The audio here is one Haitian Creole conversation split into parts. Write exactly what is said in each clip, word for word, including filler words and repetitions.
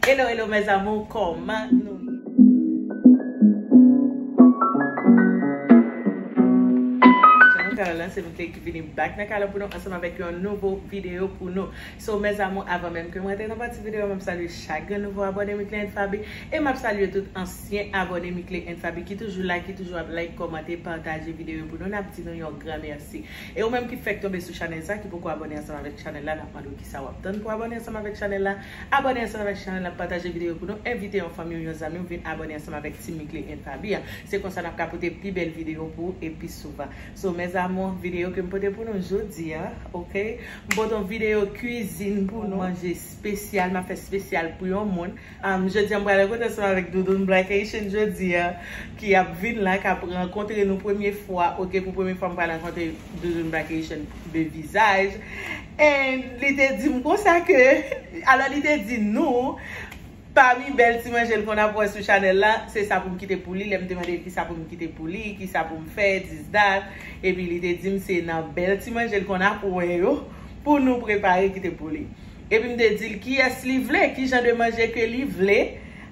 Hello, hello, mes amours, kòman nou ye? Jan nou ka wè la, se Mickley ki vini back nan kay la pou nou, ansanm avèk yon nouvo videyo pou nou. So, mes amours, avan menm ke m rantre nan pati videyo, m ap salye chak grenn nouvo abòne Mickley and Faby, e m ap salye tout ansyen abòne Mickley and Faby ki toujou la, ki toujou ap like, kòmante, pataje videyo pou nou. N ap di nou yon gran mèsi. E ou menm ki fèk tonbe sou chanèl sa, ki poko abòne ansanm avèk chanèl la, n ap mande w kisa w ap tann pou abòne ansanm avèk chanèl la. Abòne ansanm avèk chanèl la, pataje videyo pou nou, envite yon fanmi w, yon zanmi w vin abòne ansanm avèk Team Mickley and Faby an. Se konsa n ap ka pote pi bèl videyo pou ou e pi souvan. So, mes amours, videyo ke m pote pou nou jodi a, oke? M pote yon videyo kwizin pou nou, manje espesyal, m ap fè espesyal pou yon moun. Um, jodi a, m pral rankontre ansanm avèk Doudoun Blackation jodi a, ki ap vin la, k ap rankontre nou premye fwa, oke, pou premye fwa m pral rankontre Doudoun Blackation de vizaj. And li te di m konsa ke, alò li te di nou, pami bèl ti manje l konn ap wè sou chanèl la, se sa pou m kite pou li, lè m te mande l kisa pou m kite pou li, kisa pou m fè, this, that, epi li te di m se nan bèl ti manje l konn ap wè yo pou nou prepare kite pou li. Epi m te di l kiyès li vle, ki jan de manje ke li vle.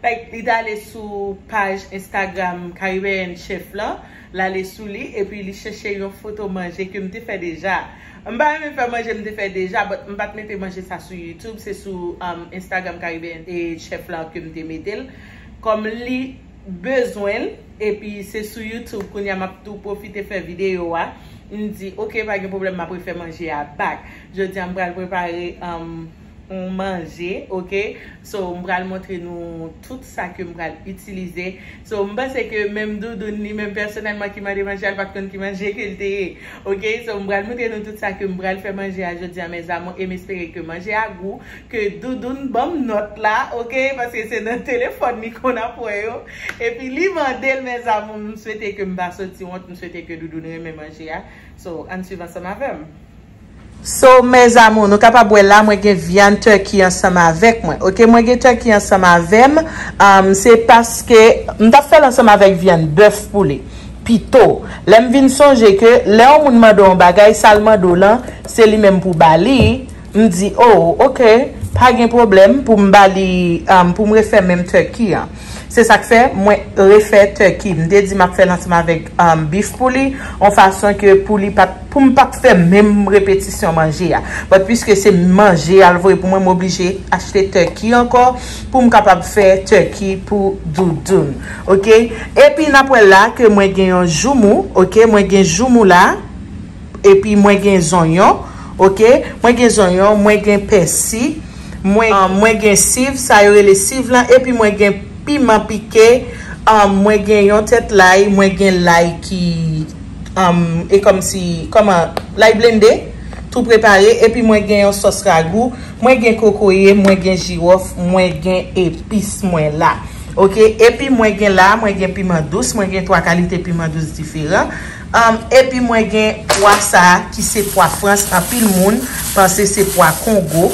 Like, li t ale sou paj Instagram Caribbean Chef lan, l ale sou li, epi li chèche yon foto manje ke m te fè deja. M pa renmen fè manje m te fè deja, but m pa t mete manje sa sou YouTube, se sou, um, Instagram Caribbean e Chef la ke m te mete l. Kòm li bezwen l, epi se sou YouTube kounye a m ap tou pwofite fè videyo a. M di, oke, pa gen pwoblèm, m ap refè manje a back. Jodi a, m pral prepare, um, yon manje, oke? So, m pral montre nou tout sa ke m pral itilize. So, m panse ke menm Doudoun li menm pèsonèlman ki mande manje a, l pa t konn ki manje ke l te ye, oke? So, m pral montre nou tout sa ke m pral fè manje a jodi a, mes amours, e m espere ke manje a gou, ke Doudoun ban m nòt la, oke? Paske se nan telefòn li konn ap wè yo. Epi li mande l, mes amours, m swete ke m pa soti wont, m swete ke Doudoun renmen manje a. So, ann swiv ansanm avè m. So, mes amours, nou kapab wè la, mwen gen vyann turkey ansanm avèk mwen. Oke, mwen gen turkey ansanm avè m. Um, se paske m t ap fè l ansanm avèk vyann bèf poule. Pito, lè m vin sonje ke lè yon moun mande w yon bagay, sa l mande w lan, se li menm pou w ba li. M di, oh, oke, pa gen pwoblèm pou m ba li, um, pou m refè menm turkey an. Se sa k fè mwen refè turkey. M te di m ap fè l ansanm avèk, um, beef poule, yon fason ke pou li pa t, pou m pa t fè menm repetisyon manje a. But piske se manje a l voye pou mwen, m oblije achte turkey ankò pou m kapab fè turkey pou Doudoun. Oke? Epi n ap wè la ke mwen gen yon joumou, oke? Mwen gen joumou la. Epi mwen gen zonyon, oke? Mwen gen zonyon, mwen gen pèsi, mwen, ah, mwen gen siv, sa yo rele siv lan, epi mwen gen piman pike, ah, mwen gen yon tèt lay, mwen gen lay ki, um, e kòmsi, kòman, lay blende, tou prepare, epi mwen gen yon sòs ragou, mwen gen kokoye, mwen gen jiwòf, mwen gen epis mwen la. Oke, epi mwen gen la, mwen gen piman dous, mwen gen twa kalite piman dous diferan. Um, epi mwen gen pwa sa a ki se pwa Frans, anpil moun panse se pwa Kongo.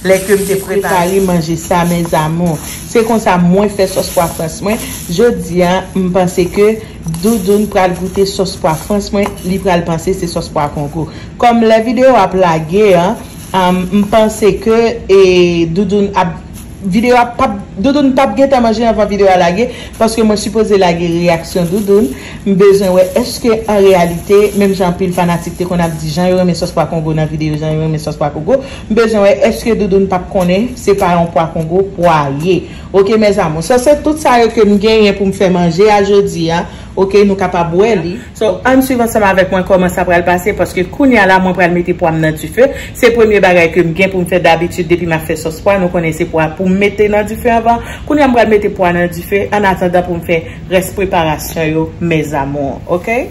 Lè ke m te prepare manje sa, mes amours, se konsa mwen fè sòs pwa Frans mwen. Jodi a, m panse ke Doudoun pral goute sòs pwa Frans mwen, li pral panse se sòs pwa Kongo. Kòm lè videyo a ap lage an, um, m panse ke, e, Doudoun ap videyo a p ap, Doudoun p ap gentan manje anvan videyo a lage, paske mwen sipoze lage reyaksyon Doudoun. M bezwen wè èske an reyalite, menm jan anpil fanatik te konn ap di, jan yo renmen sòs pwa Kongo nan videyo, jan yo renmen sòs pwa Kongo, m bezwen wè èske Doudoun p ap konnen se pa yon pwa Kongo pwa ye. Oke, mes amours, so se tout sa yo ke m genyen pou m fè manje a jodi a. Oke, nou kapab wè li. So, ann swiv ansanm avèk mwen kòman sa pral pase, paske kounye a la, mwen pral mete pwa m nan dife. Se premye bagay ke m gen pou m fè dabitid depi m ap fè sòs pwa. Nou konnen se pwa pou m mete nan dife anvan. Kounye a, m pral mete pwa nan dife, annatandan pou m fè rès preparasyon yo, mes amours. Oke?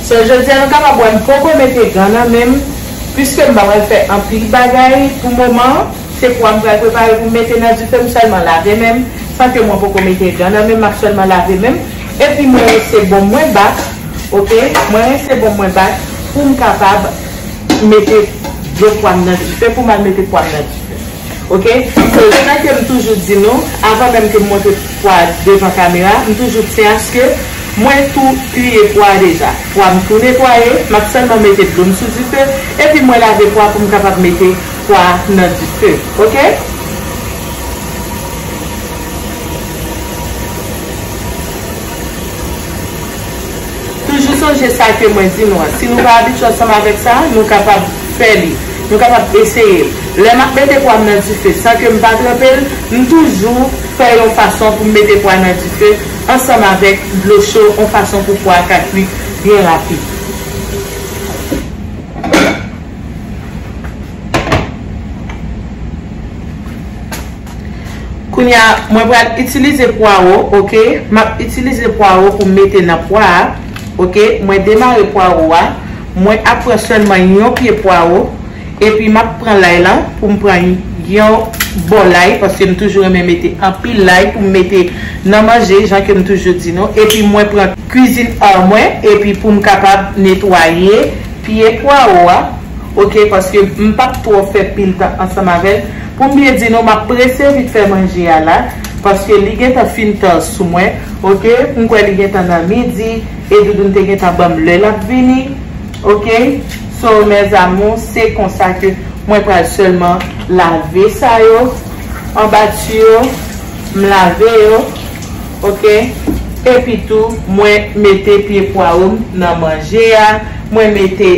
So, jodi a, nou kapab wè m poko mete gan nan men m, piske m pa pral fè anpil bagay pou moman an. Se pwa m pral prepare pou m mete nan dife, m sèlman lave men m, san ke mwen poko mete gan nan men m, m ap sèlman lave men m. Epi mwen rense bon mwen back, oke? Mwen rense bon mwen back pou m kapab mete dlo pwa m nan dife, pou m al mete pwa m nan dife. Oke? So, jan ke m toujou di nou, avan menm ke m montre pwa devan kamera, m toujou tyen aske Mwen tou pliye pwa a deja. Pwa m tou netwaye, m ap sèlman mete dlo m sou dife, epi mwen lave pwa pou m kapab mete pwa nan dife. Oke? Toujou sonje sa ke mwen di nou an. Si nou pa abitye ansanm avèk sa, nou kapab fè li. Nou kapab eseye l. Lè m ap mete pwa m nan dife san ke m pa tranpe l, m toujou fè yon fason pou m mete pwa nan dife ansanm avèk dlo cho, yon fason pou pwa a ka kwit byen rapid. Kounye a, mwen pral itilize pwawo, oke? M ap itilize pwawo pou m mete nan pwa a, oke? Mwen demare pwawo a, mwen ap pran sèlman yon pye pwawo, epi m ap pran lay lan pou m pran yon bò lay, paske m toujou renmen mete anpil lay pou m mete nan manje, jan ke m toujou di nou. Epi mwen pran kwizin a mwen, epi pou m kapab netwaye pye pwawo a, oke, paske m p ap twò fè pil tan ansanm avè l. Pou m byen di nou, m ap prese vit fè manje a la, paske li gentan fin tan sou mwen, oke. M kwè li gentan nan midi, e Doudoun te gentan ban m lè l ap vini, oke. So, mes amours, se konsa ke mwen pral sèlman lave sa yo, anba ti yo, m lave yo, oke. Epi tou, mwen mete pye pwawo m nan manje a, mwen mete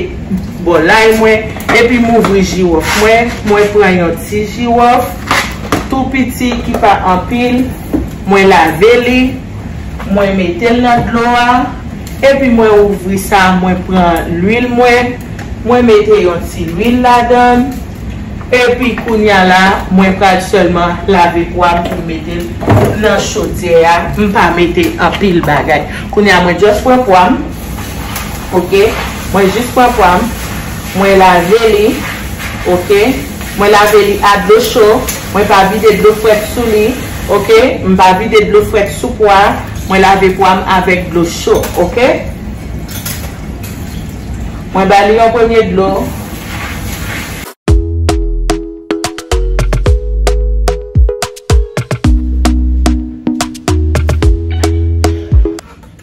bò lay mwen, epi m ouvri jiwòf mwen, mwen pran yon ti jiwòf tou piti ki pa anpil, mwen lave li, mwen mete l nan dlo a, epi mwen ouvri sa, mwen pran lwil mwen, mwen mete yon ti lwil ladan l, epi kounye a la, mwen pral sèlman lave pwa m pou m mete l nan chodyè a, m pa mete anpil bagay. Kounye a, mwen just pran pwa m, oke, mwen jis pran pwa m, mwen lave li, oke, mwen lave li a dlo cho, mwen pa vide dlo frèt sou li, oke, m pa vide dlo frèt sou pwa, mwen lave pwa m avèk dlo cho, oke. Mwen ba li yon premye dlo.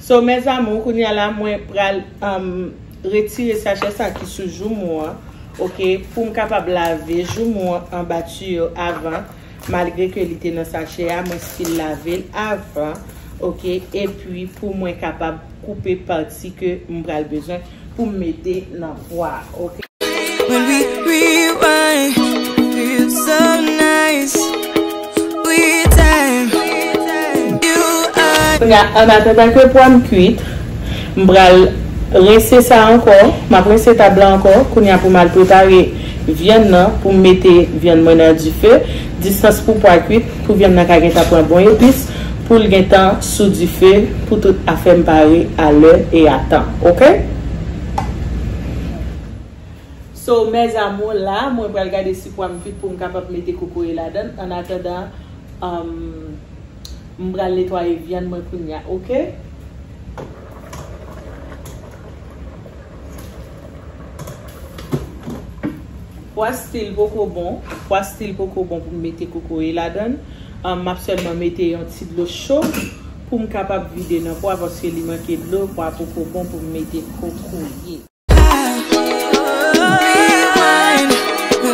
So, mes amours, kounye a la, mwen pral, um, retire sachè sa ki sou joumou an, oke, pou m kapab lave joumou an anba tiyo avan, malgre ke li te nan sachè a, mwen still lave l avan, oke, epi pou mwen kapab koupe pati ke m pral bezwen pou m mete nan pwa a, oke? When we rewind, it feels so nice. We time, you are. Kounye a, an atandan ke pwa m kwit, m pral rense sa ankò, m ap rense tab la ankò, kounye a pou m al prepare vyann nan, pou m mete vyann mwen nan dife. Distans pou pwa kwit, pou vyann nan ka gentan pran bon epis, pou l gentan sou dife, pou tout afè m pare a lè e a tan, oke? So, mes amours, la, mwen pral gade si pwa m kwit pou m kapab mete kokoye ladan l. An atandan, um, m pral netwaye vyann mwen kounye a, oke? Pwa still poko bon, pwa still poko bon pou m mete kokoye ladan l. Um, m ap sèlman mete yon ti dlo cho pou m kapab vide nan pwa, paske li manke dlo, pwa poko bon pou m mete kokoye. Rewind,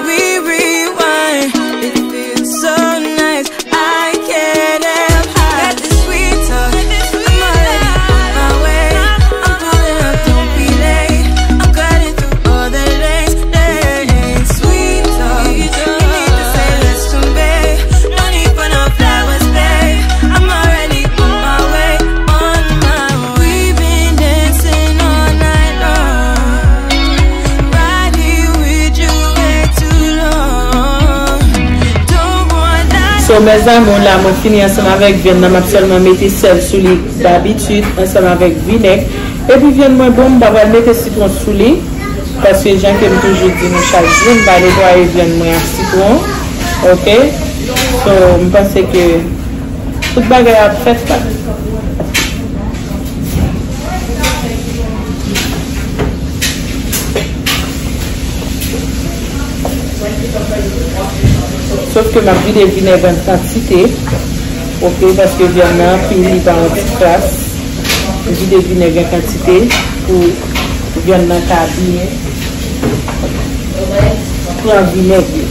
we rewind. It feels so nice. I can't help. Got this sweet talk. I'm already on my way. I'm pulling up, don't be late. I'm cutting through all the lanes, lanes. Sweet talk. You need to say less to me. No need for no flowers, babe. I'm already on my way, on my way. We've been dancing all night long. Right here with you way too long. Don't want that. So, mes amours, la, mwen fini ansanm avèk vyann nan. M ap sèlman mete sèl sou li dabitid, ansanm avèk vinèg. Epi vyann mwen bon, m pa pral mete sitwon sou li. Paske jan ke m toujou di nou chak jou, m pa netwaye vyann mwen ak sitwon. Oke? So, m panse ke tout bagay ap fèt la. Sof ke m ap vide vinèg an kantite. Oke, paske vyann nan anpil, li pa yon ti kras. Vide vinèg an kantite pou vyann nan ka byen pran vinèg li.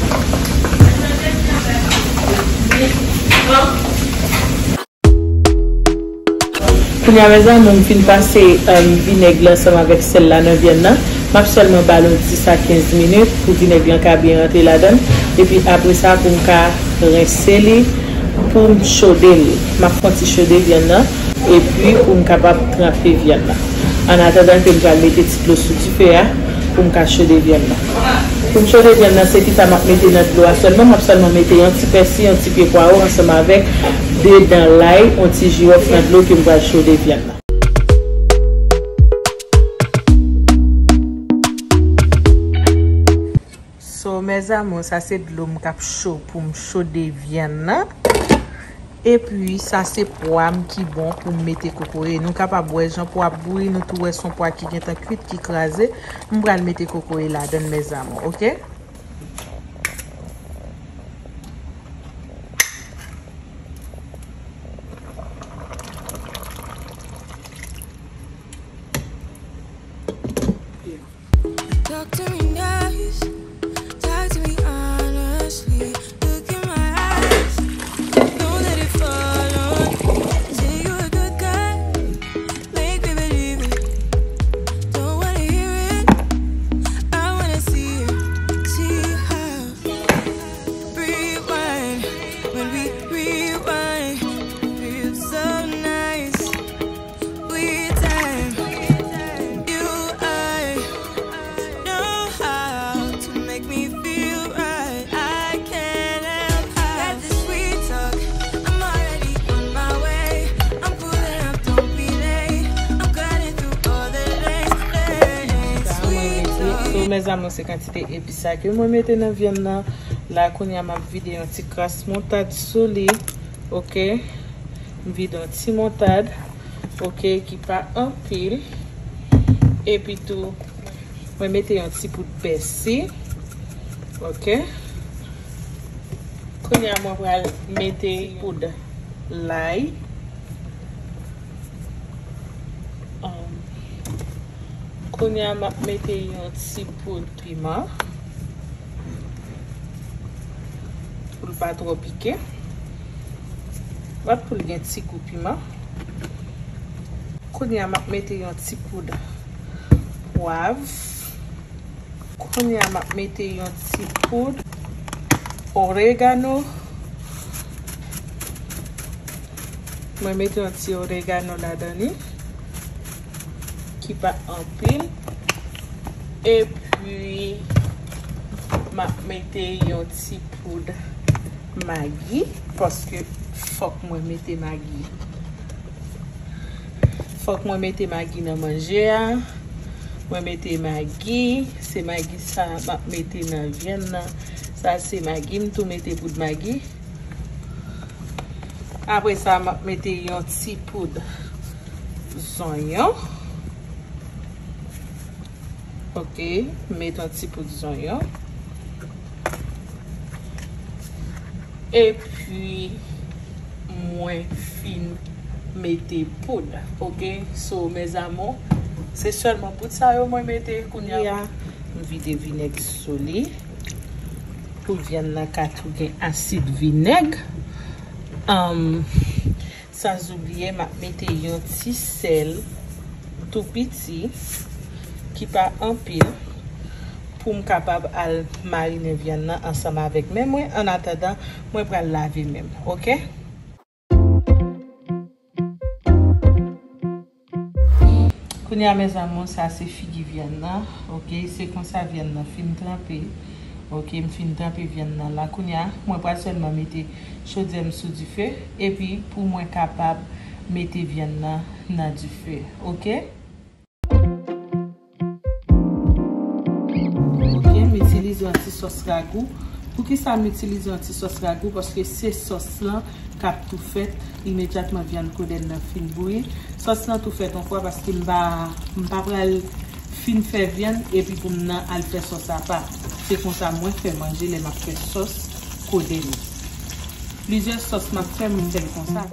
Kounye a, mezanmi, m fin pase, um, vinèg la ansanm avèk sèl la nan vyann nan. M ap sèlman ba l yon dis a kenz minit pou vinèg lan ka byen rantre ladan l. Epi apre sa, pou m ka rense li, pou m chode li. M ap fè yon ti chode vyann nan, epi pou m kapab tranpe vyann nan. An atandan ke m pral mete ti dlo sou dife a, pou m ka chode vyann nan. Pou m chode vyann nan, se kisa m ap mete nan dlo a sèlman? M ap sèlman mete yon ti pèsi, yon ti pye pwawo ansanm avèk de dan lay, yon ti jiwòf nan dlo ke m pral chode vyann nan. So, mes amours, sa se dlo m k ap cho pou m chode vyann nan. Epi, sa se pwa m ki bon pou m mete kokoye. Nou kapab wè jan pwa ap bouyi, nou tou wè se yon pwa ki gentan kwit, ki kraze. M pral mete kokoye ladan l, mes amours, oke? Talk to me nice, talk to me honestly. Look in my eyes, don't let it fall on me. Say you a good guy, make me believe it. Don't wanna hear it, I wanna see it. See how. Rewind, when we rewind, it feels so nice. We time, you, I know how to make me feel right. I can't help how. Got this sweet talk, I'm already on my way. I'm pulling up, don't be late. I'm cutting through all the lanes, lanes. Sweet talk. So, mes amours, se kantite epis sa ke mwen mete nan vyann nan. La, kounye a, m ap vide yon ti kras moutad sou li. Oke. M vide yon ti moutad. Oke, ki pa anpil. Epi tou, mwen mete yon ti poud pèsi. Oke. Kounye a, mwen pral mete poud lay. Um, Kounye a, m ap mete yon ti poud piman pou l pa twò pike. Bat pou l gen ti gou piman. Kounye a, m ap mete yon ti poud pwav. Kounye a, m ap mete yon ti poud oregano. Mwen mete yon ti oregano ladan li, ki pa anpil. Epi, m ap mete yon ti poud magi, paske fòk mwen mete magi. Fòk mwen mete magi nan manje a. Mwen mete magi, se magi sa m ap mete nan vyann nan. Sa se magi, m tou mete poud magi. Apre sa, m ap mete yon ti poud zonyon. Oke, m mete yon ti poud zonyon. Epi, mwen fin mete poud. Oke, so, mes amours, se sèlman poud sa yo mwen mete kounye a. M vide vinèg sou li. Pou vyann nan ka tou gen asid vinèg. Anm, Sanzoubliye, m ap mete yon ti sèl tou piti, ki pa anpil, pou m kapab al marinen vyann nan ansanm avèk men mwen. Annatandan, mwen pral lave men m, oke? Kounye a, mes amours, sa se figi vyann nan, oke? Se konsa vyann nan fin tranpe, oke? M fin tranpe vyann nan la. Kounye a, mwen pral sèlman mete chodyè m sou dife, epi pou mwen kapab mete vyann nan nan dife, oke? Oke, m itilize yon ti sòs ragou. Poukisa m itilize yon ti sòs ragou? Paske se sòs lan k ap tou fèt imedyatman vyann koden nan fin bouyi. Sòs lan tou fèt yon fwa paske m pa, m pa pral fin fè vyann epi pou m nan al fè sòs apa. Se konsa mwen fè manje lè m ap fè sòs koden. Plizyè sòs m ap fè, mwen fè l konsa.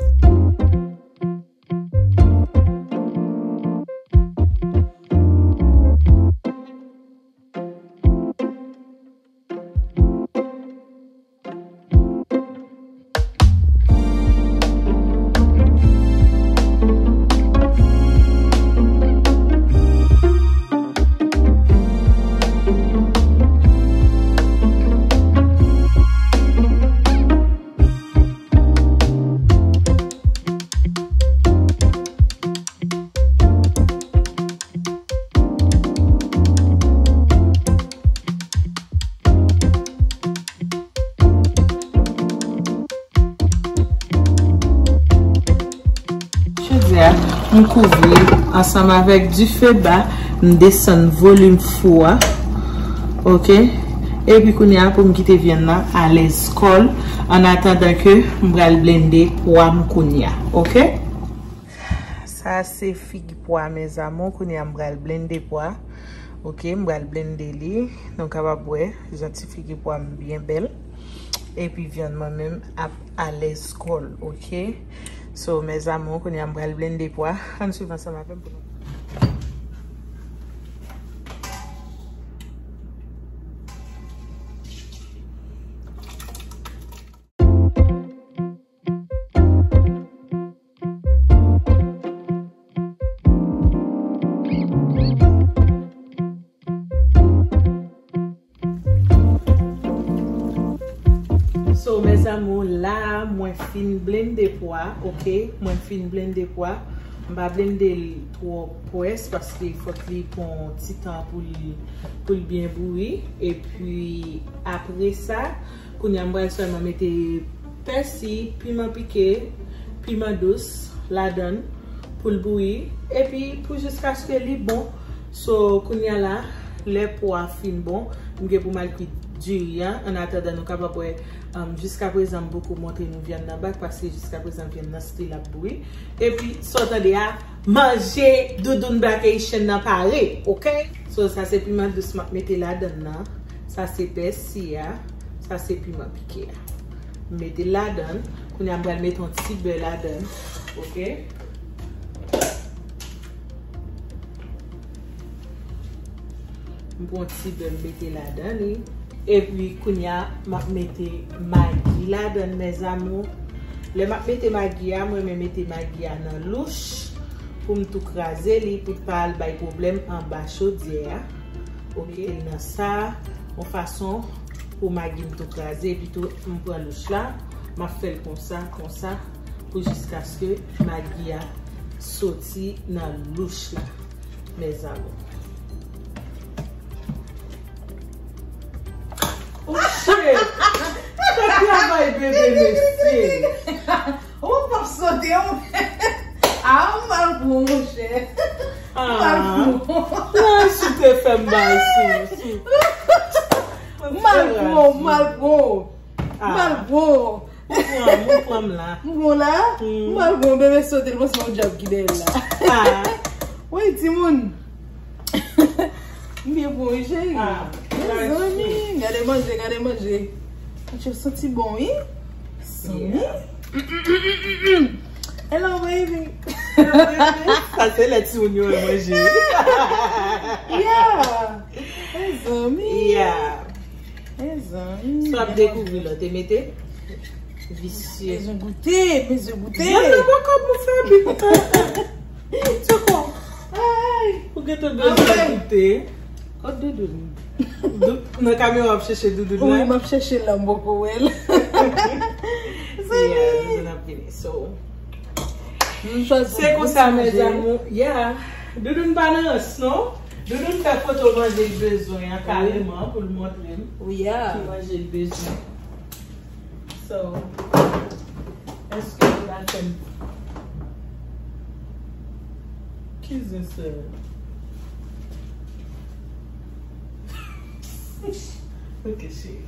M kouvri ansanm avèk dife ba, m desann volim fou a. Oke. Epi kounye a pou m kite vyann nan alèz kò l, an atandan ke m pral blende pwa m kounye a. Oke. Sa se figi pwa, mes amours. Kounye a m pral blende pwa. Oke, m pral blende li. Nou kapab wè jan ti figi pwa m byen bèl. Epi vyann mwen menm ap alèz kò l, oke? So, mes amours, kounye a m pral blende pwa. Ann swiv ansanm avè m pou nou. So, mes amours, la a, mwen fin blende pwa, oke? Mwen fin blende pwa. M pa blende l twò pwès paske fòk li pran ti tan pou l, pou l byen bouyi. Epi, apre sa, kounye a, m pral sèlman mete pèsi, piman pike, piman dous ladan l pou l bouyi. Epi, pou jiskaske li bon. So, kounye a la, lè pwa fin bon, m gen pou m al kwit diri a. An atandan, nou kapab wè, um, jiskaprezan, m poko montre nou vyann nan bak, paske jiskaprezan, vyann nan still ap bouyi. Epi, sa w tande a, manje Doudoune Black Haitian nan pare, oke? So, sa se piman dous m ap mete ladan l nan. Sa se pèsi a. Sa se piman pike a. M mete l ladan l. Kounye a, m pral mete yon ti bè ladan l. Oke? M pran ti bè m mete ladan li. Epi kounye a, m ap mete magi ladan l, mes amours. Lè m ap mete magi a, mwen renmen mete magi a nan louch pou m tou kraze li, pou l pa al bay pwoblèm anba chodyè a. Oke, nan sa, yon fason pou magi m tou kraze, epi tou m pran louch la, m ap fè l konsa, konsa, pou jiskaske magi a soti nan louch la, mes amours. Oh, shit! Sa travay bebe, mesye! Ou p ap sote, ou. Ah, m mal pran, monchè. M mal pran. Ah, si w te fè m bay sou, sou. M mal pran, m mal pran. Ah. M mal pran. Ou pran, ou pran m la. M pran la? Hmm. M mal pran, bebe sote, l panse yon djab ki dèyè l la. Ah. Wi, timoun. M byen bon, wi, cheri. Ah, mezanmi, gade manje, gade manje. Manje santi bon, wi. Zanmi. Yeah. Hello, baby. Sa se lè timoun yo manje. Yeah. Mezanmi. Yeah. Mezanmi. Sa ap dekouvri lò te mete. Visye. Bezwen goute, bezwen goute. Vyann nan poko bon fè bit. Tchoko. Ay. Ou gentan bezwen goute. Kot Doudoune? Dou-, nan kamera w ap chèche Doudoune la? Wi, m ap chèche l la, m poko wè l. Yeah, Doudoune ap vini. So, se konsa, mes amours. Yeah. Doudoune pa nan rans, non? Doudoune fè foto manje l bezwen an, kareman, pou l montre m ki manje l bezwen. So, èske nou ta fè m ki zen sè? Ok, cheri.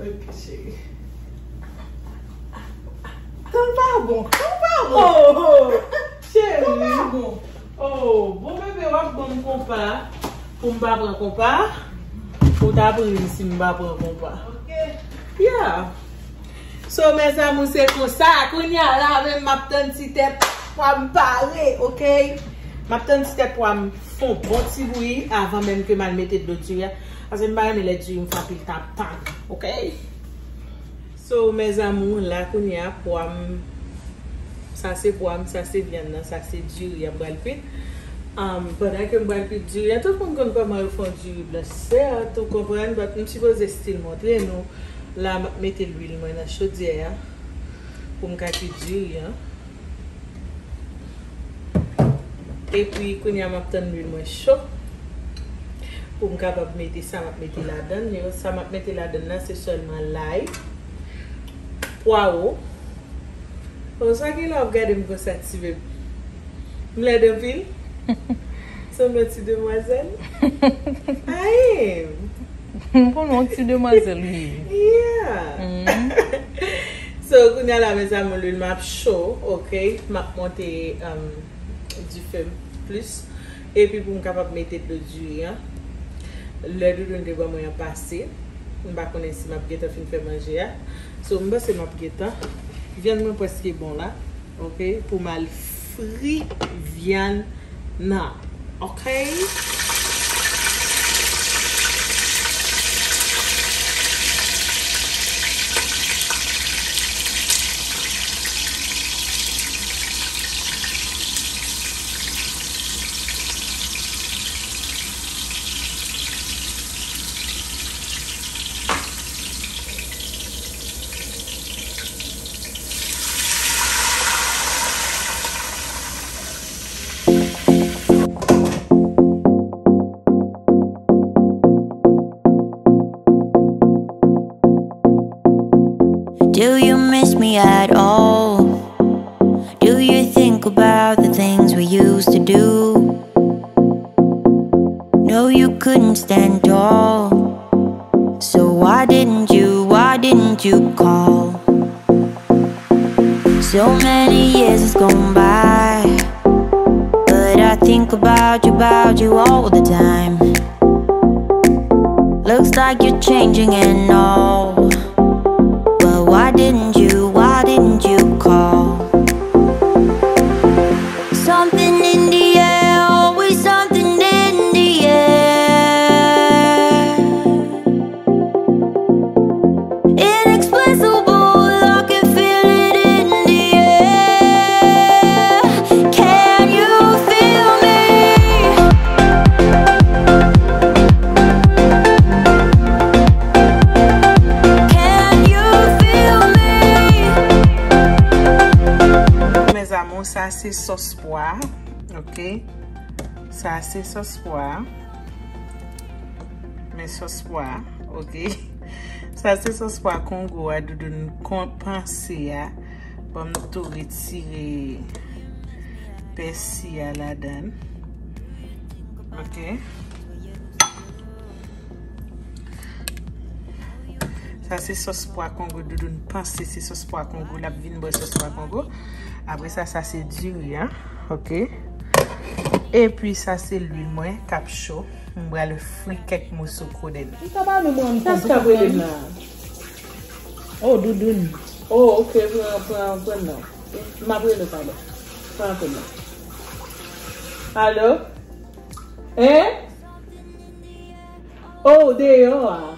Ok, cheri. Tan pa bon, tan pa bon. Oh, oh, cheri. Tan pa bon. Oh, bon bebe, w ap ban m konpa pou m pa pran konpa. Ou ta pran li si m pa pran konpa. Ok. Yeah. So, mes amours, se konsa. Kounye a la, menm m ap tann ti tèt pwa m pare, ok? M ap tann ti tèt pwa m fon bon ti bouyi avan menm ke m al mete dlo diri a. Paske m pa renmen lè diri m fè anpil tap tap, ok? So, mes amours, la kounye a, pwa m, sa se pwa m, sa se vyann nan, sa se diri a m pral kwit. Um, pandan ke m pral kwit diri a, tout moun konn kòman yo fè yon diri blanch, sèt, ou konprann, but m sipoze still montre nou. La, m ap mete lwil mwen nan chodyè a pou m ka kwit diri a. Epi, kounye a, m ap tann lwil mwen cho pou m kapab mete sa m ap mete ladann yo. Sa m ap mete ladann nan, se sèlman lay, pwawo. Bon, sa gen lè w ap gade m konsa, ti bebe. M lèd anpil? Sanble yon ti demwazèl? Ayi! M konnen yon ti demwazèl, wi. Yeah! So, kounye a la, mezanmi, lwil m ap cho, ok? M ap monte, um, dife m plis. Epi pou m kapab mete dlo diri an. Lè Doudoun te ban mwen an pase. M pa konnen si m ap gentan fin fè manje a. So, m panse m ap gentan. Vyann mwen prèske bon la. Ok, pou m al fri vyann nan. Ok? Do you miss me at all? Do you think about the things we used to do? No, you couldn't stand tall. So why didn't you, why didn't you call? So many years has gone by, but I think about you, about you all the time. Looks like you're changing and all, but why didn't you, why didn't you call? Something in the air, always something in the air. Inexplicable, I can feel it in the air. Can you feel me? Can you feel me? Mes amours, sa se sòs pwa, ok? Sa se sòs pwa. Men sòs pwa, ok. Sa se sòs pwa Kongo a, Doudoun kon-, panse a. Bon, m tou retire pèsi a ladan. Ok. Sa se sòs pwa Kongo, Doudoun panse se sòs pwa Kongo, l ap vin bwè sòs pwa Kongo. Apre sa, sa se diri an, ok. Epi sa se lwil mwen k ap cho. M pral fri kèk moso kodenn. Ou ka ba nou mwen. Sa se k ap rele m la? Oh, Doudoun. Oh, ok, pran, pran, pran non. M ap rele w, padon. Pran apèl la. Alo? Hein? Oh, deyò a.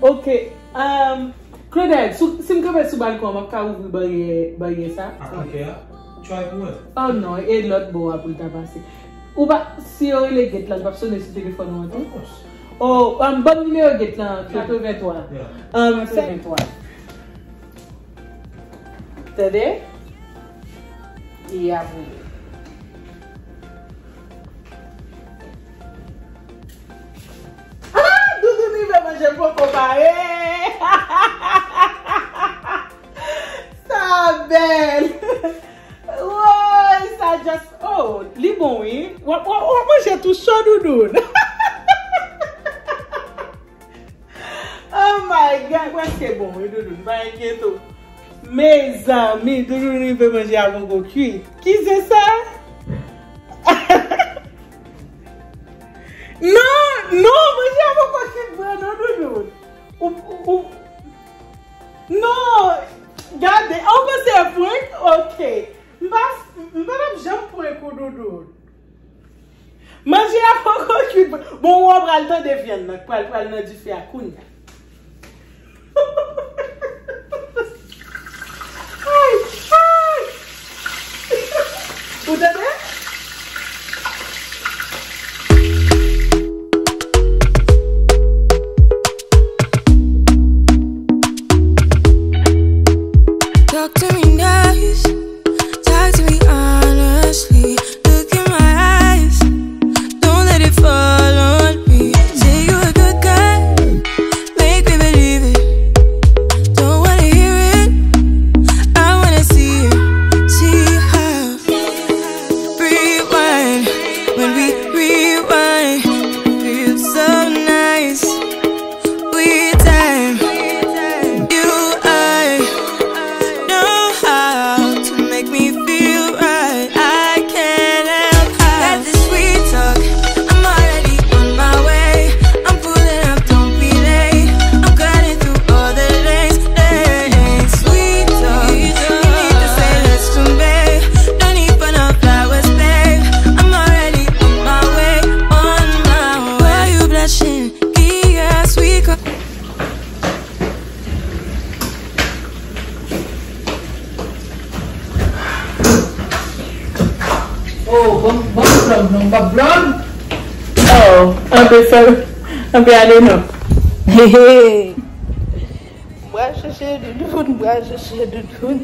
Ok. Um, Claudette, sou, si m kanpe sou balkon an, m ap ka ouvri baryè, baryè sa? A kanpe a? Try pou wè. Oh non, e lòt bò a pou l ta pase. Ou pa, si yo rele gèt la, l p ap sonnen sou telefòn ou an tou? Of course. Oh, um, ban m nimewo gèt lan, katrevenntwa. Yeah. Um, katrevenntwa. Tande? E ap rele. Ah, Doudoun rive manje poko pare. Sa bèl. Woy, sa just, oh, li bon, wi. W ap, w ap, w ap manje tou cho, Doudoun. Oh my God, prèske bon, wi, Doudoun, pa enkyete w. Mezanmi, Doudoun rive manje a poko kwit. Ki se sa? Non, non, manje a poko kwit vre non, Doudoun. Ou, ou, ou, non, gade, ou panse e prank? Ok. M pa, m pa t ap janm prank ou, Doudoun. Manje a poko kwit. Bon, ou pral tande vyann nan k pral pral nan dife a kounye a. Ay, ay. Ou tande? Talk to me nice, talk to me honestly. Look in my eyes, don't let it fall on me. Say you a good guy, make me believe it. Don't wanna hear it, I wanna see it. See how Non, m p ap vlog. Oh, anpe fè, anpe ale non. Hey, hey. M pral chèche doudoun, m pral chèche doudoun.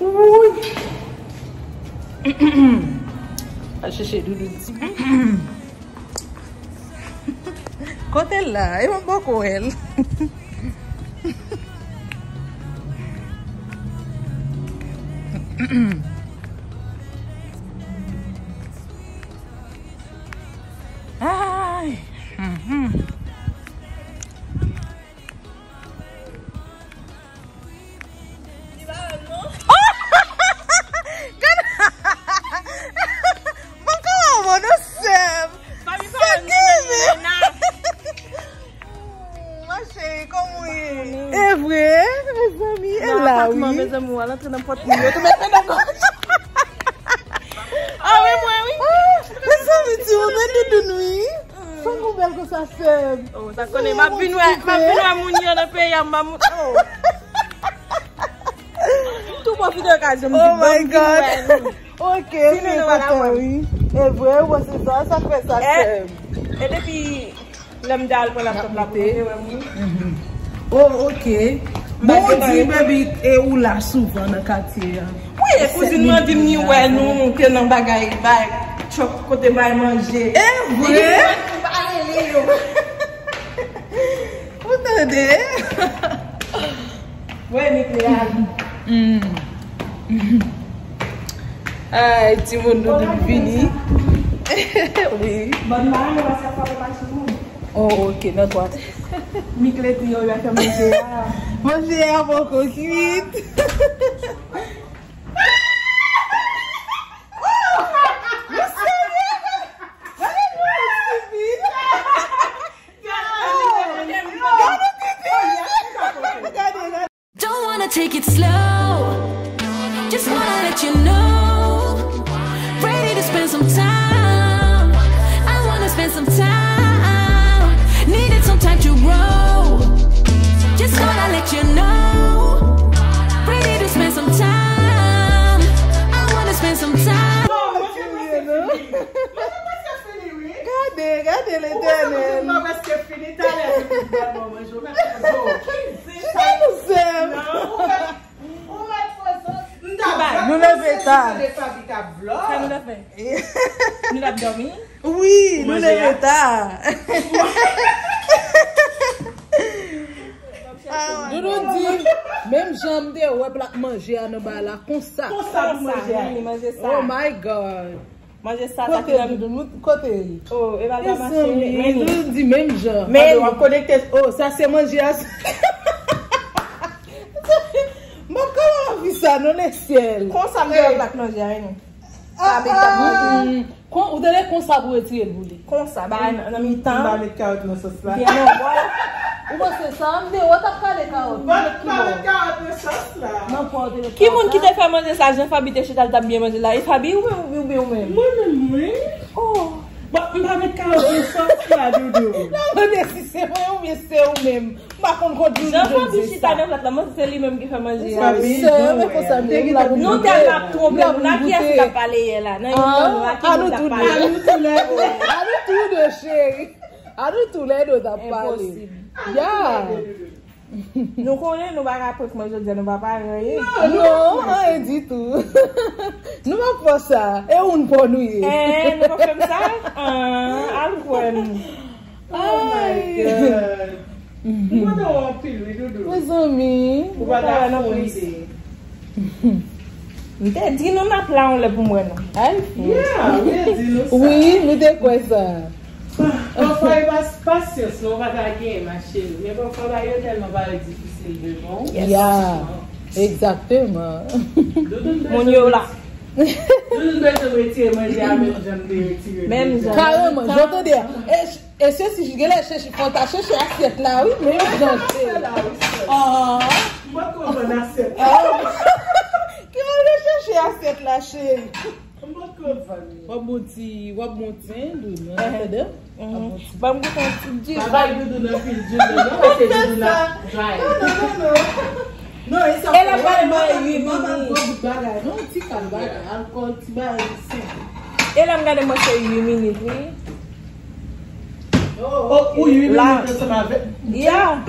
Wouy. Al chèche doudoun. Kote l la? E mwen poko wè l. Ay. Mhm. Gad. Bon, kòman w bon, non, sè m? Sè m, ma cheri, kòman w ye? E vre, mezanmi, e la, wi. Mezanmi, w al antre nan pòt moun yo, tou mete nan gòj. Ah, men mwen, wi. Ah, mezanmi, ti moun, men doudoun, wi. Fò nou bèl konsa, sè m. Oh, sa konnen, m ap vin wè, m ap vin wè moun yo nan peyi a, m pa moun. Oh. M tou pwofite okazyon, m di, oh my God. Ok, m kontan, wi. E vre, w se sa, sa k fè sa, sè m. E depi lè m te al pran laptop la pou mwen te wè moun. Oh, ok. Bon, w di, baby, e ou la souvan nan katye a? Wi, e kouzin mwen di m li wè nou te nan bagay, bay, chòp kote bay manje. E vre? Ou tande? Mwen, Mik Lea. Mm. Ay, timoun, nou vin vini. Wi. Bann mari, yo pa sa fè machin moun. Oh, ok, nan twat. Mik Lea di yo, yo fè manje a. Manje a poko kwit. Don't wanna take it slow. Just wanna let you know. Ready to spend some time. I wanna spend some time. Needed some time to grow. Just thought I'd let you know. Ready to spend some time. I wanna spend some time. Gade, gade Letènèl. Mwen prèske fini talè, mwen prèske fini talè. Ki zen sa nou sèm? Nou leve ta. Sa nou ta fè? Nou t ap dòmi? Wi, nou leve ta. Doudou di, menm jan m te wè plat manje a nan ba la, konsa. Konsa pou manje a. Wi, manje sa. Oh my God. Manje sa, sa ki nan. Kote Doudou? Kote li? Oh, e pa l pa mache. Mezanmi, men li. Doudou di menm jan. Men li. W ap konekte. Oh, sa se manje a. M p ap ka wè anvi sa, non, lesyèl. Konsa m te wè plat manje a, wi, non. Sa big tap manje. Kon, ou tande konsa pou retire l pou li. Konsa, ba nan, nan mitan. M pa met kawòt nan sòs la. Byen nan bòl. Ou panse sa? M te wè w t ap kale kawòt. M pa met kawòt nan sòs la. Nan pòt. Ki moun ki te fè manje sa? Jan Faby te chita, l t ap byen manje la. E Faby ou menm, ou byen ou menm? Mwen menm, wi. Oh. Bon, m pa met kawòt nan sòs la, Doudou. Nan mande si se mwen oubyen se ou menm. M pa konn kot Doudou. Jan Faby chita nan plat la, mwen se li menm ki fè manje a. Sa wi, sè, men konsa m ye. Nou tèlman ap twonpe nou la, kiyès ki t ap pale yè la? Nan yon moun la, ki moun t ap pale? A nou tou de. A nou tou de, cheri. A nou tou lè de t ap pale. Enposib. Ya. Nou konnen nou pa ka prank mwen jodi a, nou pa pale anyen. Non, anyen ditou. Nou p ap fè sa. E ou n pò nou ye. Eh, nou p ap fè m sa? Ah, al kwè m. Oh my God. M kontan w anpil, wi, Doudou. Mezanmi. Ou pa ta fon ide. M te di nou n ap la yon lè pou m wè nou. Ay, fi. Yeah, ou te di nou sa. Wi, nou te kwè sa. Pafwa, e pa, pasyans, non, ou pa ta genyen, ma chérie. Men pafwa, bagay yo tèlman parèt difisil devan w. Yes. Ya, egzakteman. Moun yo la. Doudou bezwen retire manje a menm jan m te retire l. Menm jan. Kareman, jan w tande a. E, e se si genlè chèche, fò w ta chèche asyèt la, wi, menm jan ke. Ah. M pa t konn vann asyèt la. Ki w al chèche asyèt la, cheri? M pa t konn vann li. W ap bon ti, w ap bon ti, hein, Doudou, hein, tande? Ban m goute yon ti djil. Pa bay Doudou nan pil djil, non, paske Doudou la dry. Non, non, non, non. Non, e sa. E l ap gade mwen uit minit. Gwo bout bagay. Non, ti kal bagay. Alkòl, ti bagay, senp. E l ap gade mwen se uit minit, wi. Oh, ou uit minit ansanm avèk. Yeah.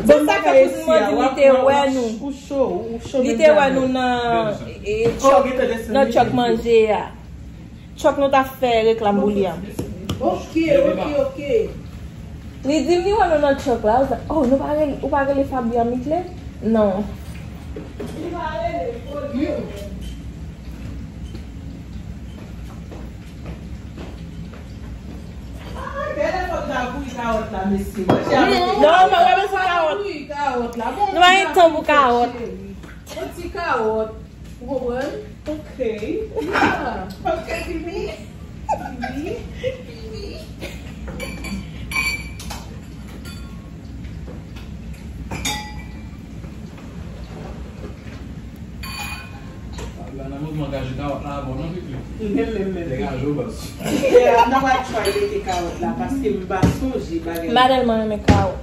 Se sa k fè pou mwen di li te wè nou. Ou cho, ou cho. Li te wè nou nan, e, nan chòk manje a. Chòk nou t ap fè reklam pou li a. Ok, ok, ok. Li di m li wè nou nan chòk la. Ou pa rele, ou pa rele Fabien Mickley? Non. Li pa rele, foli. Ah, bèl efò ta bouyi kawòt la, mesye. Non, mwen pa bezwen kawòt. Bouyi kawòt la. Nou pa gen tan pou kawòt. Yon ti kawòt. Ou konprann? Ok. Yeah. Ok, Bibi. Bibi. Bibi. Nan mouvman gaje kawòt la, bon, non, Bibi? Menm, menm, menm. Degaje w, baz. Yeah, n ap try mete kawòt la, paske m pa sonje bagay. M pa tèlman renmen kawòt.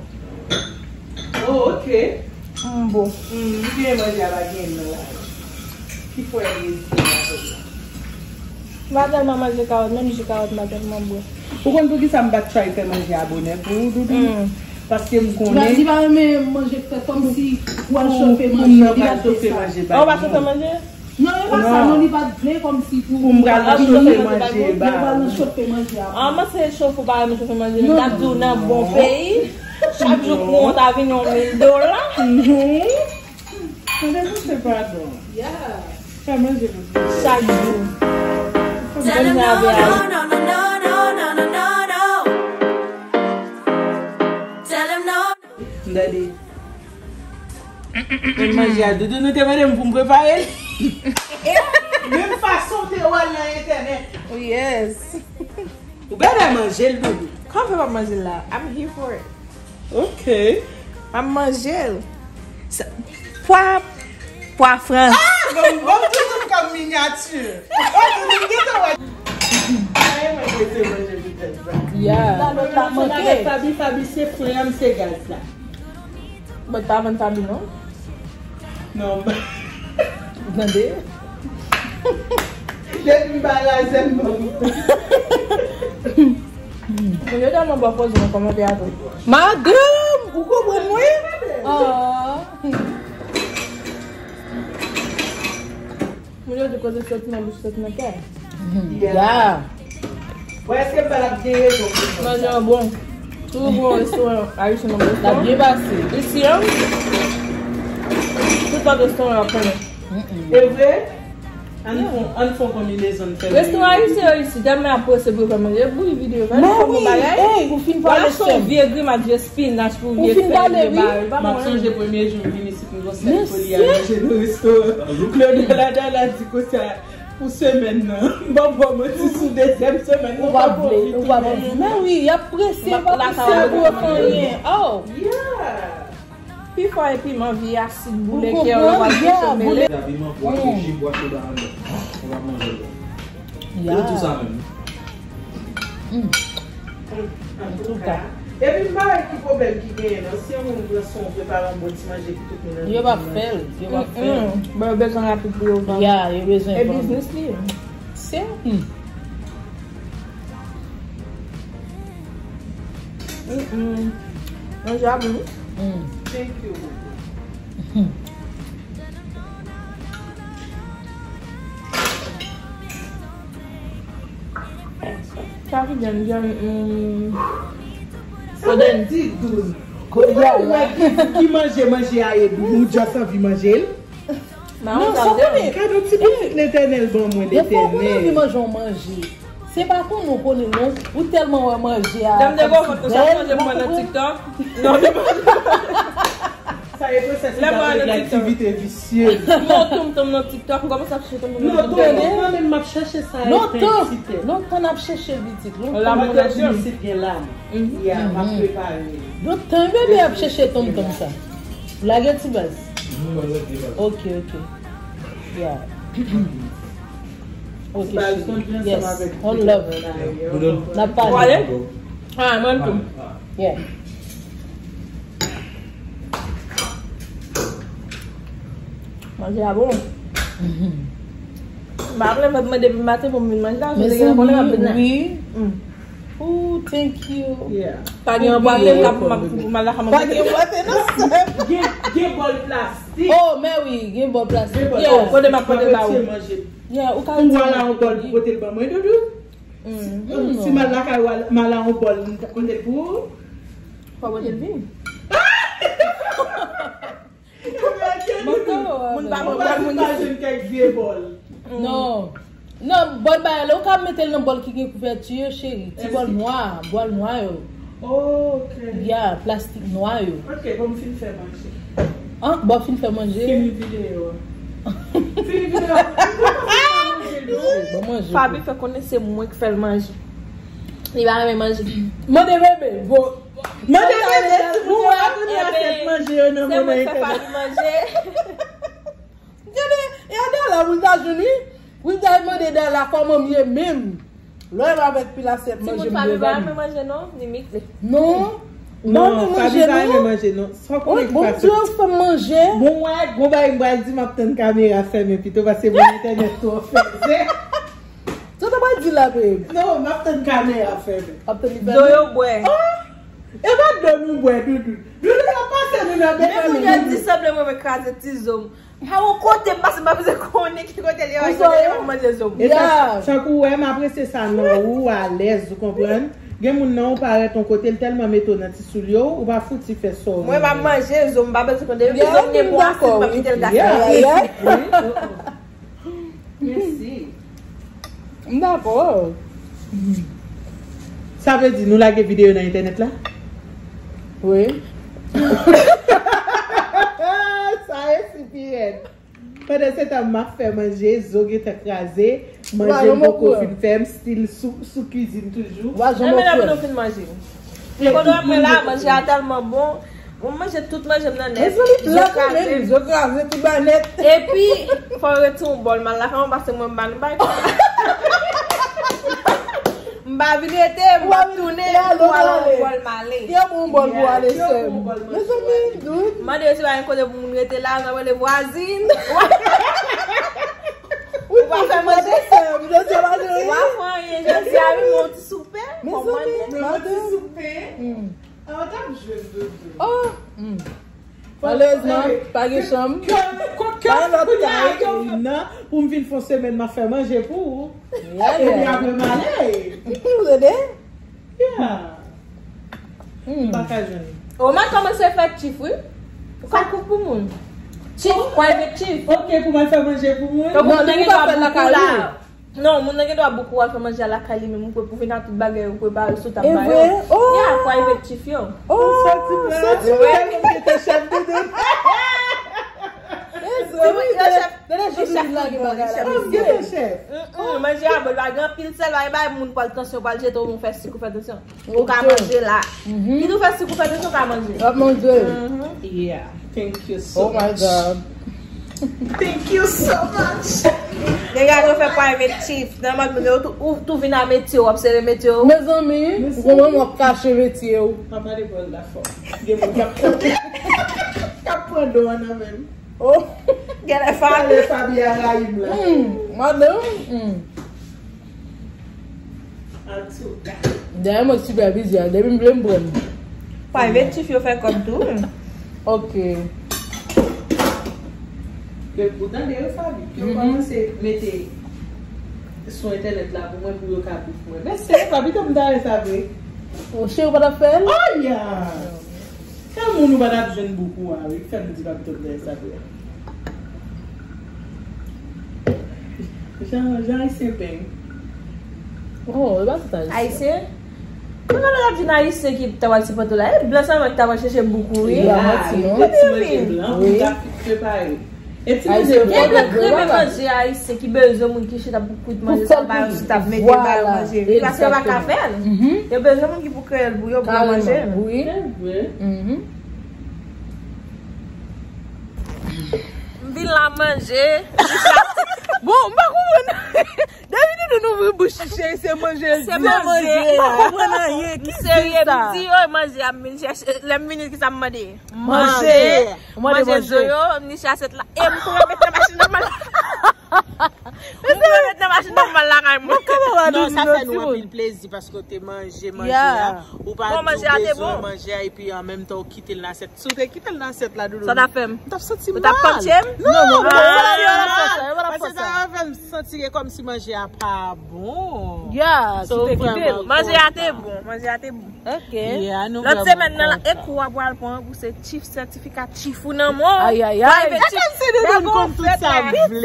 Oh, ok. M bon. Hmm, li genyen manje a pa genyen nan la. Ki fwa l resi la? M pa tèlman manje kawòt, menm ji kawòt m pa tèlman bwè. Ou konn poukisa m pa t try fè manje a bonè pou ou, Doudou? Hmm. Paske m konnen. Di pa renmen manje k fè kòmsi ou al chofe manje, li pa t fè sa. Ou pa chofe manje? Non, e pa sa, non, li pa t vle kòmsi pou. Pou m pral nan chofe manje ba ou. Mwen pral nan chofe manje a. Ah, mwen se chofe ou pa renmen chofe manje. Non, m t ap di w nan bon peyi, chak jou kouran ta vin yon mil dola. Mhm. Tande, se padon. Yeah. Fè manje pou mwen. Chak jou. Tèl m non, non, non, non, non, non, non, non. Tèl m non. Tande. Menm manje a, Doudou, nou te mande m pou m prepare l. Menm fason w te wè l nan entènèt. Oh, yes. Ou bèbè manje l, Doudou. Kòman fè w ap manje l la? I'm here for it. Ok. M ap manje l. Sa, pwa, pwa frans. Ah! Bon, bon, Doudou kòm minyati. Oh, Doudou, m gentan wè. Ay, mwen gentan manje poutèt sa. Yeah. Sa lòt la manke. Fabi, Fabi, se frè m, se gaz la. But pa vann Fabi non. Non. Tande. Depi m pa la, se non. Moun yo tèlman ba koze nan kòmantè a tou. Madanm, ou konprann mwen? Ah. Moun yo di koze soti nan bouch, soti nan kè. Yeah. Bon, èske m pa t ap gen rezon pou sa? Manje an bon. Toujou gen yon restoran ayisyen nan Boston. L ap byen pase. Isi an, tout lòt restoran yo ap fèmen. E vre? Ann fè, ann fè yon konbinezon, n fè. Restoran ayisyen yo isi, tèlman y ap prese pou yo fè manje, yo bouyi videyo, fè nou fè yon bagay. Ou fin pale, w ap fè yon vye grimas, vye spinach pou vye fèy, vye bagay. M ap sonje premye jou m vin isit, m gon sèl foli al manje nan restoran. Claudia Ladala di konsa. Pou semèn nan. Bon, bon, mwen di sou dezyèm semèn nan, ou pa vle, ou pa vle. Men wi, y ap prese, y ap prese pou yo fè anyen. Oh! Yeah! Pifò e piman, vye asid boule kè w, yo pral kouche mele. Piman, pwa, kechi, bwa soda anndan. Ou pa manje l. Yo tou sa menm. Antouka. Epi m pa wè ki pwoblèm ki genyen non. Si yon moun pran swen w prepare yon bon ti manje pou tout moun nan vin manje. Yo p ap fè l, yo p ap fè l. Bon, yo bezwen rapid pou yo vann. Ya, yo bezwen vann. E biznis li ye. Se. Manje a bon wi. Thank you. Sa ki byen, byen, mm. Sa vle di dou. Ou wè ki, ki manje, manje a ye dou, ou just anvi manje l. Non, sa w konnen. Gade yon ti pitit Letènèl ban mwen, Letènèl. Defwa ou konnen anvi manje yon manje. Se pa konnen w konnen non, ou tèlman wè manje a. Lè m te gwo vant, sa manje pou mwen nan TikTok. Non, li pa. Sa e prensès li t ap regle aktivite visye. Non, tonmtonm nan TikTok, m kòmanse ap chèche tonmtonm nan TikTok. Non, tonmtonm nan men m ap chèche sa e pèsite. Lontan n ap chèche l pitit, lontan. Mwen te di isit gen lam. Ya, m ap prepare. Lontan bebe ap chèche tonmtonm sa. Lage ti baz. Ok, ok. Ya. Ok, chérie. Yes. One love. N ap pale. Ah, mwen tou. Yeah. Manje a bon. M pa vle fè mwen depi maten pou m vin manje la, sou te gen pwoblèm ap vin la. Wi. Mm. Ooh, thank you. Yeah. Pa gen yon bwate, m ap, m ap, m ap, m ap, pa gen bwate, non, sè. Gen, gen bòl plastik. Oh, men wi, gen bòl plastik. Gen bòl plastik. Kote m ap pote ba ou? Yeah, ou ka retire manje. Ou wè la yon bòl pou pote l ban mwen, Doudou? Mm. Si, si m al lakay ou, m al a yon bòl, m pote l pou ou? Fò pote l vini. Mwen pa, mwen pa, mwen pa jwenn kèk vye bòl. Non. Non, bòl bagay la, ou ka mete l nan bòl ki gen kouvèti yo, cheri. Ti bòl nwa, bòl nwa yo. Oh, ok. Ya, plastik nwa yo. Ok, bon, m fin fè manje. An, bon, fin fè manje. Fini videyo a. Fini videyo a. Bon, manje. Bon, manje. Faby fè konnen se mwen ki fè l manje. Li pa renmen manje. Mande bebe, bon. Mande bebe si moun yo pa konnen asyèt manje yo nan mwen nan entènèt. Se mwen ki fè Faby manje. Gade, e a Dala, moun ta jwenn wi. Moun ta mande Dala kòman m ye menm. Lè m avèk pil asyèt manje m devan. Timoun Faby pa renmen manje non, ni mik li. Non. Non, Faby pa renmen manje non. Sa w konnen ki pase? Bondye fè m manje. Bon, wè, gon bagay m pral di, m ap tann kamera fèmen pito, paske bon entènèt twò fèzè. Sa w ta pral di la, babe? Non, m ap tann kamera fèmen. Ap tann li fèmen? Do yo bwè. E pa do nou bwè, Doudou. Doudou, n ap pase nou nan bèk. Men moun yo di sanble mwen, mwen kraze ti zo m. Pa yon kote m pase, m pa bezwen konnen ki kote li ye, kote li ye, m ap manje zo m. E sa, tankou w wè, m apresye sa nan ou, ou alèz, ou konprann. Gen moun nan ou parèt yon kote, l tèlman mete w nan ti soulye w, ou pa fouti fè sa w vle. Mwen, m ap manje zo m, m pa bezwen konnen. Depi zo m gen bon asid, m ap kite l gaspiye. Mèsi. M dakò. Sa vle di nou lage videyo nan entènèt la? Wi. Sa e si pi rèd. Pandan se tan m ap fè manje, zo gentan kraze, manje m poko fin fè, m still sou, sou kizin toujou. Enben, lè pou nou fin manje. Kote w ap mwen la, manje a tèlman bon. Mwen manje tout manje m nan nèt. Mezanmi, zo kraze. Zo kraze tout bagay nèt. Epi, fò w retire yon bòl m al lakay mwen, paske mwen m pa nan bay. M pa vin rete, m ap tounen pou al yon bòl m ale. Ki yon bon bòl pou ale sèm? Mezanmi, doud. Mande yo si pa gen kote pou moun rete la, nan rele vwazin. Ou pa fè manje sèm, jodi a pa gen anyen. Ou pa fè anyen jodi a, wi, yon ti soupe. Mezanmi, yon ti soupe. Awa t ap jwenn doudou. Oh! Malerezman, pa gen chanm. Pa gen lòt kay. Nan, pou m vin fè yon semèn, m ap fè manje pou ou. Epi apre m ale. Ou tande? Yeah. M pa ka jwenn. Omar kòmanse fè chief, wi. Ou ka kouk pou moun. Chief, private chief. Ok, pou m al fè manje pou moun. Non, ou pa fè l lakay ou. Non, moun nan gen dwa bouk ou al fè manje a lakay li, men ou kwè pou vin ak tout bagay ou prepare sou tab ba yo. Ya, private chief yo. Oh, santi m la. Tèlman m te chèf doudou. Mezanmi, tande jan doudou lage bagay la. Manje a bon, pa gen anpil sèl, pa gen bagay moun pral tansyon, pral jete ou, ou fè sik, ou fè tansyon. Ou ka manje la. Li tou fè sik ou fè tansyon, ou ka manje. W ap manje. Yeah. Thank you so much. Oh my God. Thank you so much. Degaje w fè private chief. Nan mòd moun yo, ou tou, ou tou vin a metye w, w ap sere metye w. Mezanmi, ou konprann w ap kache metye w. Pa pale bòl la fò. Gen moun k ap pran, k ap pran do an nan men m. Oh. Genlè Fabi. Genlè Fabi a rayi m la. Hmm, madanm. Hmm. Antouka. Dayè mwen sipèvize a, depi m vle m pran. Private chief yo fè kòb tou. Ok. Ke pou tande yo Fabi, ke yo kòmanse mete sou entènèt la pou mwen, pou yo ka bouf mwen. Men se pa pito m ta wè sa vre. O cheri, ou pa t ap fè l? Oh, yeah. Kèl moun ou pa t ap jwenn bouk ou a, wi, fè m di pa pito m ta wè sa vre. Jan, jan ayisyen peng. Oh, e pa tout ayisyen. Ayisyen? Mwen pa t ap jwenn ayisyen ki ta pral sipòte w la. E blan sèlman ki ta pral chèche bouk ou, wi. Blan manti, non? Ti manje blan, pou ta prepare. E ti manje blan. Gen lòt renmen manje ayisyen ki bezwen moun ki chita pou kwit manje sa, ba yo sou tab, mete ba yo manje. Paske yo pa ka fè l. Yo bezwen moun ki pou kreye l pou yo, pou yo manje. Wi. Se vre. Vin la manje. Bon, m pa konprann. Depi nou nou ouvri bouch chèche, se manje. Se manje. M pa konprann anyen. Ki serye, sa? M di yo manje, a m vin chèche. Lè m vini, ki sa m mande? Manje. Manje, manje. Yo, m ni chasèt la. E m kouri met nan machin nòmal. M kouri met nan machin nòmal la kay mwen. Kamarad Non, nou sa nou fè ti nou moun. Anpil plezi paske w te manje manje Yeah. a. Ou pa Bon, di manje w a te bezwen bon. Manje a epi an menm tan w kite l nan asyèt. Si w te kite l nan asyèt la, doudou. Sa t ap fè m. M t ap santi Ou t ap mal. Pantye m? Non, non, non, Ah, yo pa fè sa, yo pa Paske fè sa sa. va fè m santi ke kòmsi manje a pa bon. Yeah, si So, w te kite vrèman. l. Manje a te bon, manje a te bon. Ok. Yeah, nou Lòt vrèman semèn nan la, kontan. E kou a pral pran pou se Chief Certificat Chief ou nan mwen. Ay, ay, ay. Lè gon Tout sa vle. fèt la.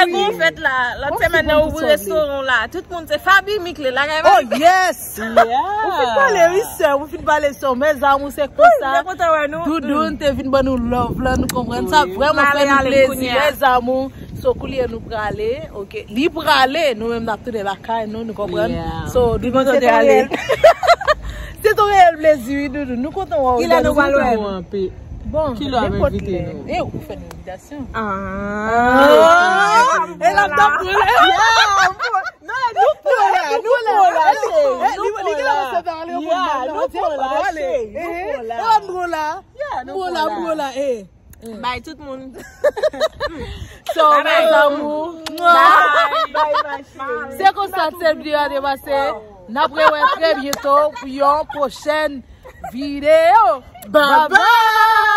Lè gon fèt la, lòt semèn nan ouvri restoran la. Tout moun se Fabi Mickley la kay Oh yes! Yeah. Ou fin pale wi sè, ou fin pale sè, mes amours se konsa. Mwen kontan wè nou. Doudou te vin ban nou love la, nou konprann sa Wi. Vrèman fè nou Male ale plezi, kounye a. Mes amours. So koulye nou prale, ok. Li prale, nou menm n ap tounen lakay nou, nou konprann. Yeah. So Doudou se te ale. Se ton reyèl plezi wi Doudou, nou kontan wè w. Kilè nou pral wè? Bon, anpil. Bon, Ki lè w ap nenpòt envite lè. Nou? E ou fè nou envitasyon. Ah. E l ap tanpri. Yeah, bon. Non, nou pran la, nou pran la, cheri. Nou pran la. Yeah, nou pran la, cheri. Nou pran la. E w ap pran la. Yeah, nou Pran pran la, la. Pran la. E. Bay tout moun. So, mes amours. Bye. Bye, bye, bye. Se konsa sèt videyo a te pase. N ap rewè trè byento pou yon pwochèn videyo. Bye bye.